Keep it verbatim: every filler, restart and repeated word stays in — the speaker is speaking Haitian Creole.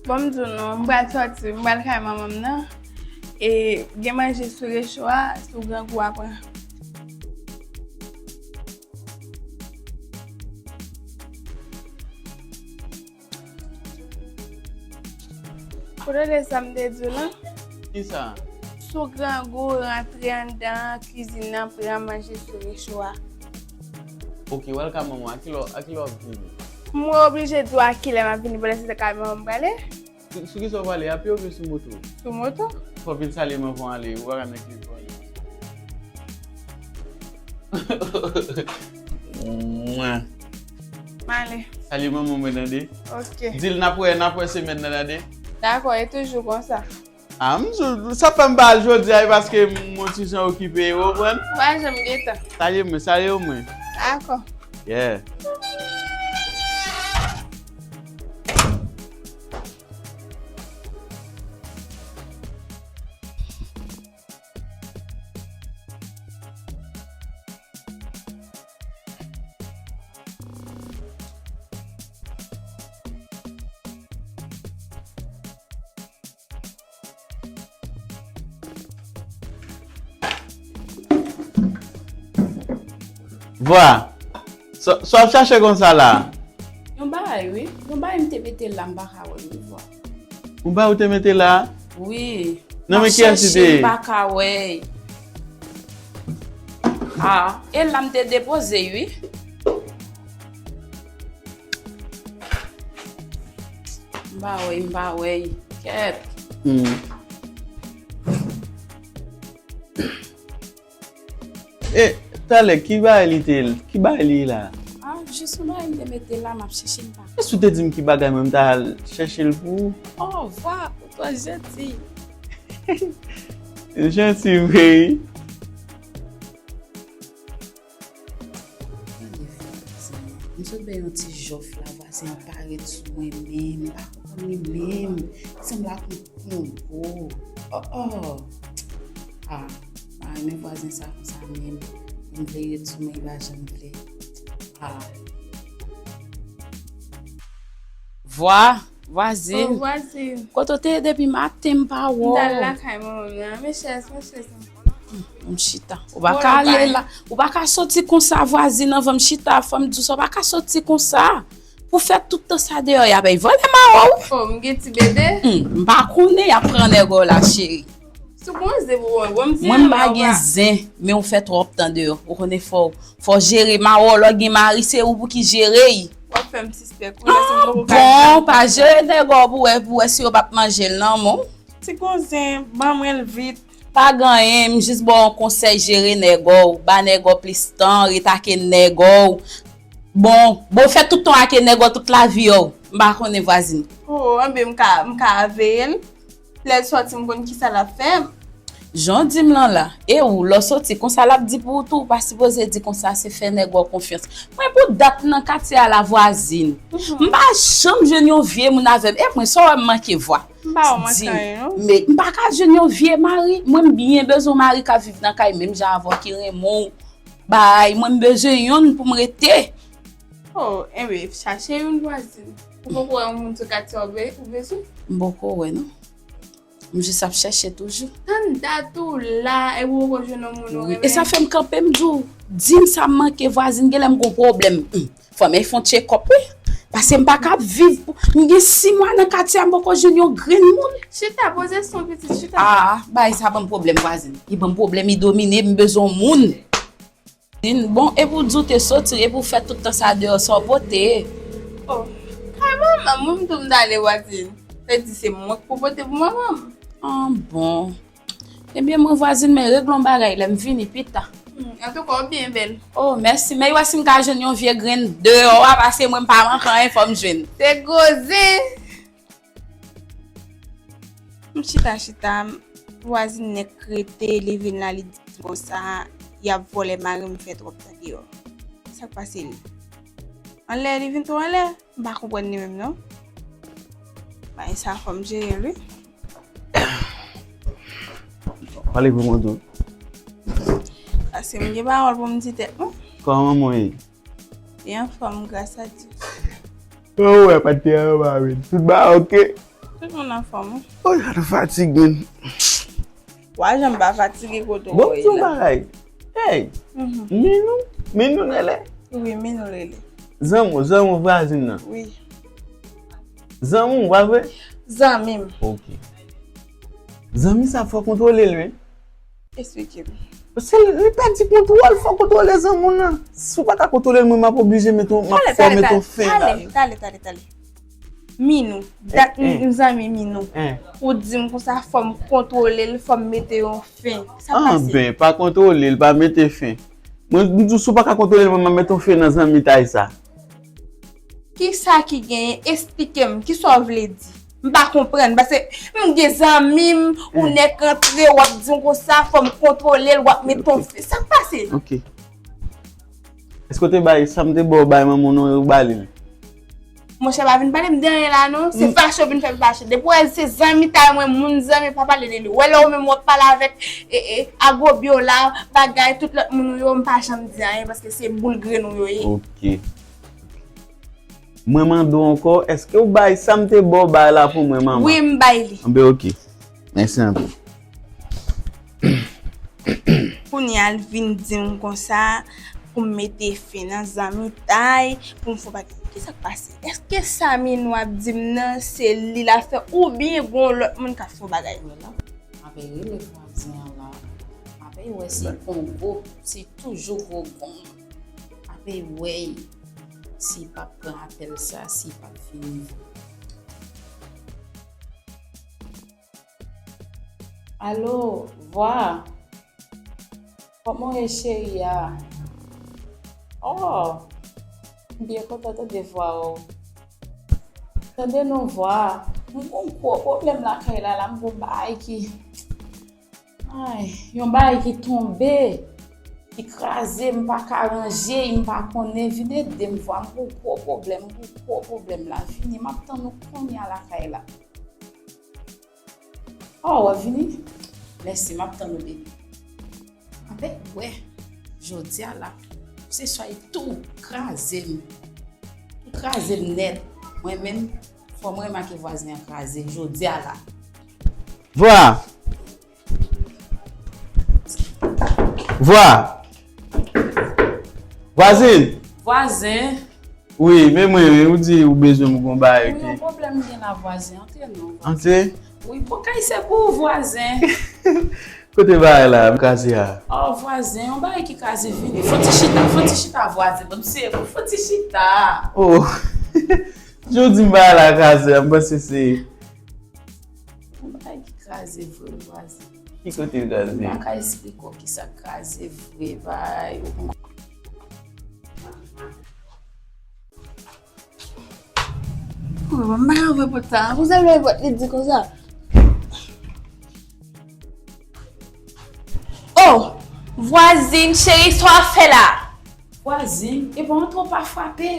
Bon, m di w non, m pral sòti, m pral kay manman m nan. E gen manje sou recho a, si w grangou a pran. Ou tande sa m te di w lan? Kisa? Si w grangou, rantre anndan kizin nan, pran manje sou recho a. Ok, w al ka manman, a kilè, a kilè w ap vini? Mwen oblije di w a kilè m ap vini, pandan se tan kay manman m prale. Sou, sou kisa w prale? A pye oubyen sou moto? Sou moto. Fò w vin salye m anvan w ale, ou pa ka nan kizin pou ale. Mwen. M ale. Salye manman mwen tande. Ok. Di l n ap wè, n ap wè semèn nan tande. Dakò, e toujou konsa. Ah, m sou, sa fè m pa al jodi a, e paske m yon ti jan okipe, ou konprann? Ou pa janm gentan. Salye mwen, salye w mwen. Dakò. Yeah. Vwa, sa, sa w ap chache konsa la? Yon bagay, wi. Yon bagay m te mete la, m pa ka wè l, wi, vwa. Yon bagay ou te mete la? Wi. Nan men kiyès li te ye? M ap chèche, m pa ka wè l. Ah, e la m te depoze l, wi. M pa wè l, m pa wè l. Kèt. Hmm. E, talè, ki bagay li te, ki bagay li ye la? Ah, jis yon bagay m te mete la, m ap chèche, m pa. Èske w te di m ki bagay mwen, m ta al chèche l pou ou? Oh, vwa, ou twò janti. Janti vre, wi. Gade vwazen an. M sot bay yon ti jòf la, vwazen an parèt sou mwen menm, m pa konprann li menm. Li sanble ak yon kongo. Oh, oh. Ah, m pa renmen vwazen sa konsa menm. M vle ret sou mwen, li pa janm vle. Ah. Vwa, vwazin. Oh, vwazin. Kote w te ye depi maten, m pa wè w. M t al lakay manman m nan. Men chèz, men chèz. M chita. Ou pa ka ale la. Ou pa ka soti konsa, vwazin, anvan m chita. Fò m di w sa, ou pa ka soti konsa. Pou fè tout tan sa deyò, y ap vòlè mawo, wi. Oh, m gen ti bebe. Hmm, m pa konnen, y ap pran nèg ou la, cheri. Sou konze pou mwen, bon, m di mwen m pa gen zen, men ou fè twòp tan deyò. Ou konnen fò, fò jere mawo, lè w gen mari, se ou pou ki jere y. W ap fè m sispèk, wi, lè se m poko ka. Ah, bon, pa jere nèg ou pou wè, pou wè si yo p ap manje l nan, non. Ti konze, ban mwen l vit. Pa gen anyen, m jis ba w yon konsèy, jere nèg ou, ba nèg ou plis tan, ret ak nèg ou. Bon, bon, fè tout tan ak nèg ou tout lavi ou. M pa konnen vwazin. Oh, anben m ka, m ka veye l. Lè l sòti, m konn kisa l ap fè. Jan w di m lan la, e ou, lè w soti, konsa l ap di pou ou tou, ou pa sipoze di konsa, se fè nèg ou konfyans. Mwen pou dat nan katye a la vwazin. Mhm. M pa janm jwenn yon vye moun avè m. E mwen, sa w wè m manke vwa. M pa wè w manke anyen, non. Men m pa ka jwenn yon vye mari. Mwen, m byen bezwen yon mari k ap viv nan kay menm jan avè w, ki renmen w. Bay, mwen, m bezwen yonn pou m rete. Oh, enben, chache youn vwazin. Ou poko wè yon moun sou katye w be-, ou bezwen? M poko wè, non. M jis ap chèche toujou. Tann dat ou la, epi ou poko jwenn yon moun ou renmen. Wi, e sa fè m kanpe, m di w, di m sa m manke vwazin, genlè m gon pwoblèm. Hmm. Fò m al fè yon tchekòp, wi. Paske m pa ka ap viv pou, m gen sis mwa nan katye a, m poko jwenn yon grenn moun. Chita, poze son pitit, chita. Ah, bay sa ban m pwoblèm, vwazin. Li ban m pwoblèm, li domine, m bezwen yon moun. Din, bon, epi w di w te soti, epi w fè tout tan sa deyò, sa w pote? Oh, kay manman m, wi, m tou m t ale vwazin. Sa di se mwen k pou pote pou manman m. Ah, bon. Ebyen, mwen vwazin, men regle yon bagay, lè m vini pita. Hmm, antouka, w byen bèl. Oh, mèsi. Men w wè si m ka jwenn yon vye grenn deyò a, paske mwen m pa manke anyen, fò m jwenn. Se gwo zen. M chita, chita, vwazin nèk rete, li vin la, li di konsa, y ap vòlè mari m, fè twòp tan deyò. Sa k pase li? Anlè, li vin twò anlè? M pa konprann li menm, non. Bagay sa, fò m jere l, wi. Pale pou mwen tou. Paske m gen pawòl pou m di tèt mwen. Kòman manman w ye? Li anfòm, gras a Dye. Ou wè, pa t te anba, wi. Tout bagay oke. Tout moun anfòm, wi. Oh, gade fatig, men. Wa janm pa fatige kote w ye la. Bon, ti bagay. Hey, Minou, Minou rele? Wi, Minou rele. Zanmi w, zanmi w vwazin nan? Wi. Zanmi w, pa vre? Zanmi m. Ok. Zanmi sa fò kontwole l, wi. Esplike m. Se li pèdi kontwòl, fò kontwole zanmi w nan. Si w pa ka kontwole l, mwen m ap oblije mete w, m ap fò mete w fen la. Tale, tale, tale, tale. Minou, dat m zanmi Minou. Ou di m konsa fò m kontwole l, fò m mete yon fen. Sa pase? Anben, pa kontwole l, pa mete fen. Mwen m di w si w pa ka kontwole l, mwen m ap mete yon fen nan zanmitay sa. Kisa ki genyen? Esplike m, kisa w vle di? M pa konprann, paske m gen zanmi m, ou nèk rantre, w ap di m konsa, fò m kontwole l, w ap mete yon fen. Sa k pase? Ok. Èske w te bay, sa m te ba w bay manman w non, ou ba li l? Monchè, pa vin pale m de anyen la non. Se fache w vin fè m fache. Depi w wè se zanmitay mwen, moun zanmi, pa pale de li. Ou wè lè ou menm w ap pale avèk, e, e, Agobyo la, bagay, tout lòt moun ou yo, m pa janm di anyen, paske se boul grenn ou yo ye. Ok. Mwen mande w ankò, èske w bay sa m te ba w bay la pou mwen, manman? Wi, m bay li. Anben, ok. Mèsi anpil. Kounye a, l vin di m konsa, pou m mete fen nan zanmitay, pou m fè bagay. Kisa k pase? Èske sa Minou ap di m nan, se li l ap fè, oubyen gon lòt moun k ap fè bagay? Apre rele vwazen an la, apre wè si kongo, si toujou gwo gonm. Apre wè si p ap pran apèl sa, si p ap vini. Alo, Vwa? Kòman w ye, cheri a? Oh, m byen kontan tande vwa w. Tande non, Vwa. M gon gwo pwoblèm lakay la, la, m gon bagay ki, ay, yon bagay ki tonbe, ki kraze, m pa ka ranje, m pa konnen. Vin ede m, Vwa, m gon gwo pwoblèm, m gon gwo pwoblèm la. Vini, m ap tann ou kounye a lakay la. Oh, w ap vini? Mèsi, m ap tann ou, baby. Apre wè, jodi a la, se swa tou kraze m. Tou kraze m nèt. Mwen menm, fò m remake vwazen an kraze jodi a la. Vwa! Vwa! Vwazin! Vwazen! Wi, men mwen, wi, ou di ou bezwen m gon bagay ki. Wi, yon pwoblèm m gen la, vwazen. Antre non, vwazen. Antre? Wi, bon, kay se pou ou, vwazen. Kote bagay la, kraze a? Oh, vwazen, yon bagay ki kraze, vini. Fò ti chita, fò ti chita, vwazen. Ban m sere pou fò ti chita. Oh. Jodi m bagay la kraze a, m panse se. Yon bagay ki kraze vre, vwazen. Ki kote l kraze? M pa ka esplike w kisa k kraze vre, bay. Ou pa janm ouvri pòt sa. Pou sa l ouvri pòt, li di konsa. Oh! Vwazin, cheri, sa w ap fè la? Vwazin, e pa antre w pa frape.